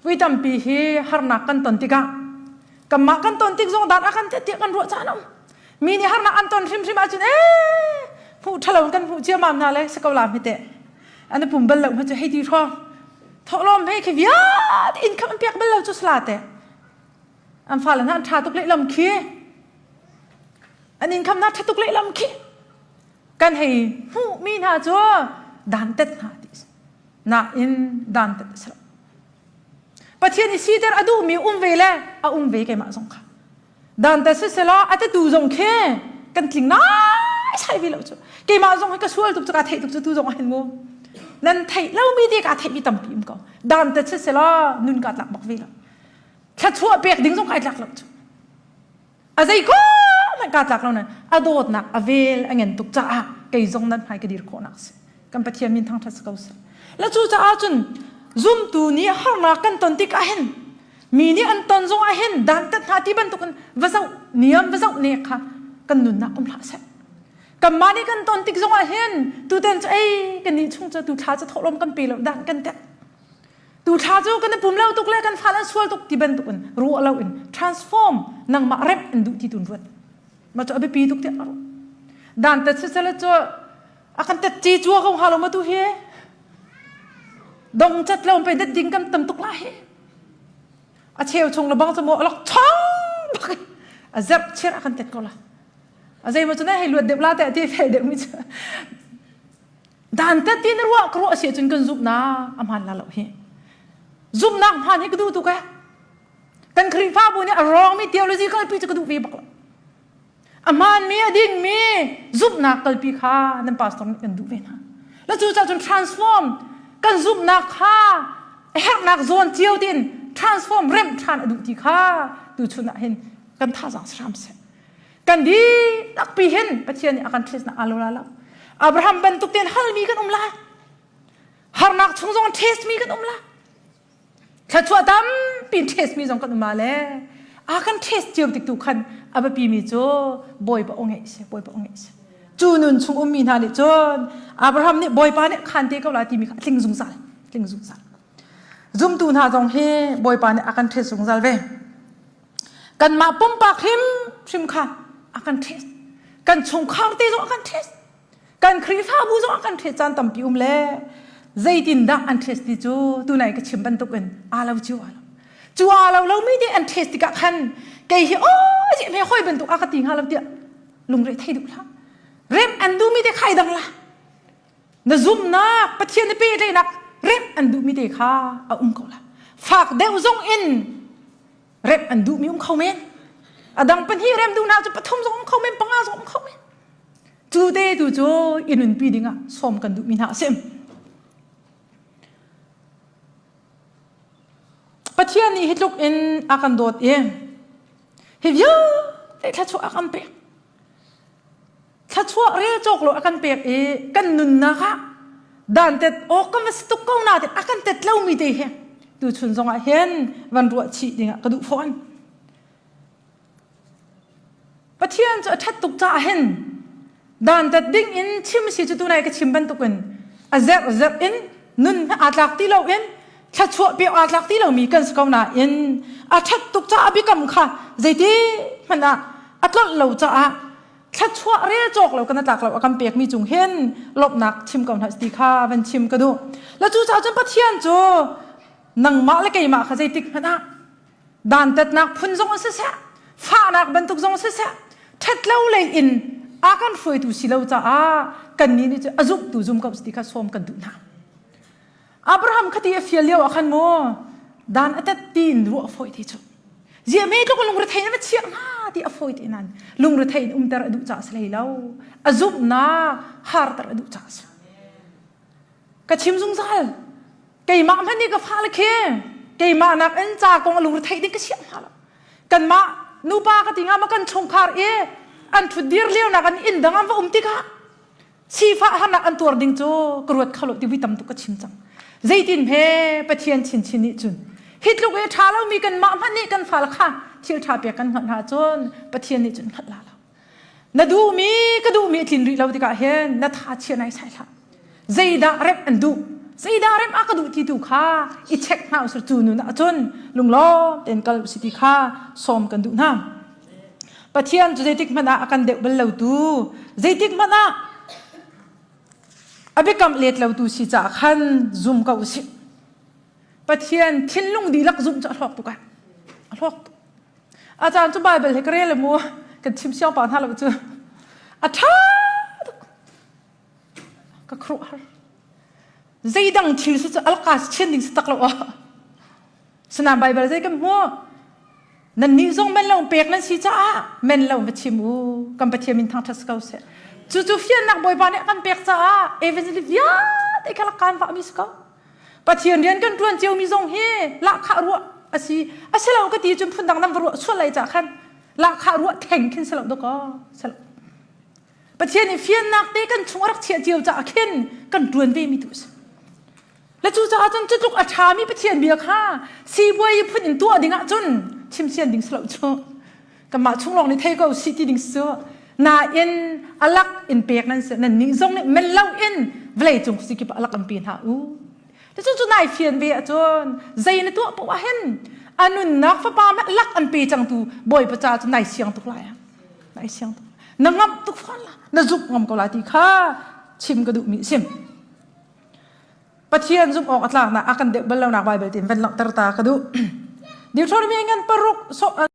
Vui tampi hi harnak kan ton tikah kanmah kan ton tik zong dan a kan tiah kan ruah caan um. Mi nih harnak an ton hrimhrim ahcun ee hmuh ṭhalo kan hmuh ciamam hna le si ko la hme teh. An pum bal lo hme cu hei ti hrawng. Thawhlawm hei khi vialte inn kham an pek bal lo cu sala te. An fale hna an ṭha tuk lehlam khi. An income hna ṭha tuk lehlam khi. Kan hei hmuhmi hna cu dantat hna ti nain dantat a si lo. Pathian i siter a duhmi um ve le a um ve keimah zong kha. Dantat siselaw a tatu zong khi kan tling nai sai ve lo cu. Keimah zong hi ka sual tuk cu ka theih tuk cu tu zong ah hin mu. Nan theih lomi te ka theihmi tampi um ko. Dantat siselaw nun ka tlak bak ve lo. Thluachuah pek ding zong kai tlak lo cu. A zei ko hmanh kaa tlak lo nain a dawtnak a vel a ngen tuk caah kei zong nan hmai ka dir khawhnak a si. Kan Pathian min thangṭhat si ko seh. La cu caah cun zumtu nih harnak kan ton tik ahhin mi nih an ton zong ahhin dantat hna ti bantukin va zoh niam va zoh nek kha kan nunnak um hlah seh. Kanmah nih kan ton tik zong ahhin tuten cu ei kan nih chung cu tu thla cu thawhlawm kan pe lo dan kan tet. Tu thla cu kan i pum lo tuk le kan fal an sual tuk ti bantuk in ruah lo in transform nangmah remh an duh ti tun ruat. Ma cu a biapi tuk tiah ka ruah. Dan tet sisele cu a kan tet ci cua ko hnga lo ma tu hi. Dong cat lo pe det ding kan tam tuk la hi. A cheu chung le bang cu mu alok chong bak a zerh chir a kan tet ko la. A zei ma cu na hei luat deuh la te ti fel deuh mi cu. Dantat ti na ruah ka ruah si ahcun kan zumhnak a hmaan la lo hi. Zumhnak hmaan hi ka duh tuk eh. Kan Khrihfabu nih a rawngmi theology kalpi cu ka duh ve bak lo. A hmaanmi a dingmi zumhnak kalpi kha nan pastor nih kan duh ve hna. La cu cun transform kan zumhnak kha a herhnak zawn cio tiin transform remh ṭhan a duh ti kha tuchun ah hin kan thazaang hram seh. Kan dihlak pi hin Pathian nih a kan test nak aa lo la lo. Abraham bantuk tein halmi kan um la. Harnak chung zong test mi kan um la. Thluachuah tampi test mi zong kan um le. A kan test cio tik tu khan a biapi mi cu Bawipa aw ngeih si, Bawipa aw ngeih si. Cu nun chung ummi hna nih cun Abraham nih Bawipa nih khan te ko la timi kha tling zungzal, tling zungzal. Zumtu hna zong hi Bawipa nih a kan test zungzal ve. Kanmah pumpak hrimhrim kha a kan test. Kan chungkhar te zong a kan test. Kan Khrihfabu zong a kan test caan tampi um le zeitindah an test ti cu tunai ka chim bantukin aa lo cio aa lo. Cu aa lo lomi te an test tikah khan kei hi aw zi hme hoi bantuk a ka ti hnga lo tiah lungre thei duh hlah. Rem an duhmi te khai dang la. Na zumhnak Pathian na pehtlaihnak remh an duhmi te kha a um ko la. Fak deuh zong in remh an duhmi um kho men. A dang pahnih rem duhnak cu pathum zong um kho men, panga zong um kho men. Cu te tu cu i nunpi dingah sawm kan duhmi hna a si. Pathian nih hi tluk in a kan dawt i hi vialte thluachuah a kan pek. Thluachuah rel cawk lo a kan pek i kan nunnak ah dantet awk kan va si tuk ko na a kan tet lomi te hi tuchun zongah hin van ruah chih dingah ka duh fawn. Pathian cu a ṭhat tuk caah hin dantat ding in chim si cu tunai ka chim bantukin a zerh zerh in nun aa tlak ti loin thluachuah pek aa tlak ti lomi kan si ko nain a ṭhat tuk caah biakam kha zeiti hmanh ah a tlolh lo caah thluachuah rel cawk lo kan tlak lo a kan pekmi cung hin lawmhnak chim ko hna ti kha van chim ka duh. La cu caah cun Pathian cu nangmah le keimah kha zeitik hmanh ah dantatnak phun zong siseh fahnak bantuk zong siseh ṭhatlo lei in a kan hruaitu si lo caah kannih nih cu a zumhtu zum ko ti kha sawm kan duh hna. Abraham khati a fial lio ah khan mu dan a tet tiin ruah a fawi ti cu. Ziah me tluk lungrethei na va chiah hnga ti a fawi ti nan lungrethei in umter a duh caah si hlei lo. A zumhnak harter a duh caah si. Ka chim zungzal. Keimah hmanh nih ka fale khi keimah nak in ca kong a lungre theih ding ka siah hna lo. Kanmah nupa ka ti nga ma kan chungkhar i an ṭhut dir lio nak an inn dang an va um tikah sifah harnak an tuar ding cu ka ruat kho lo ti vui tam tuk ka chim cang. Zeitin he Pathian chinchin nih cun hi tluk i ṭha lomi kanmah hmanh nih kan fale kha thil ṭha pek kan hngalh hna cun Pathian nih cun hngalh la lo. Na duhmi ka duhmi a tlin rih lo tikah hin na tha chia nai sai hlah. Zeidah remh an duh? Zeidah rem a ka duh ti tu kha i check hna usir cu nun ahcun lunglawm tein kal usih ti kha sawm kan duh hna. Pathian cu zeitik hmanh ah a kan deuh bal lo tu, zeitik hmanh ah a biakam let lo tu si caah khan zum ko usih. Pathian thinlung dihlak zumh cu a hlawk tuk ah. A hlawk tuk. A caan cu Bible hi ka rel mu kan chim siang pa hna lo cu. A ṭha tuk. Ka khuaruahhar. Zeidang thil si cu alka si chian ding si tak lo ah. Sinain Bible zei kan hmuh? Nannih zong men lo pek nan si caah men lo va chim u. Kan Pathian min thangṭhat si ko seh. Cucu fiannak Bawipa nih a kan pek caah evangelist vialte kha lakka an vahmi si ko. Pathian rian kan ṭuan ciomi zong hi lahkhah ruah a si. A si lo ka ti cun phundang nan va ruah sual lai cah khan lahkhah ruah theng khin si lo dawkaw. Si lo. Pathian nih fiannak te kan chung a rak chiah cio caah khin kan ṭuan ve mi tu a si. Le cucaah cun cutluk a ṭhami Pathian bia kha sibuai phun in tuah ding ahcun chimsian ding si lo cu. Kanmah chung lawng nih thei ko si ti ding si cu. Nain a lak in pek nan si. Nan nih zong nih men lo in vawlei cung sikip ah a lak an pe hna u. Cu cu nai fian ve ahcun zei na tuah poah hin a nunnak fapa hmanh lak an pe cangtu Bawipa ca cu nai siang tuk lai. Nai siang tuk. Na ngamh tuk fawn la. Na zumh ngam ko lai ti kha chim ka duhmi a si. Pathian zumh awk a tlaknak a kan deuh bal lonak Baibal tin van langhter ta ka duh. Deuteronomy ngan paruk so.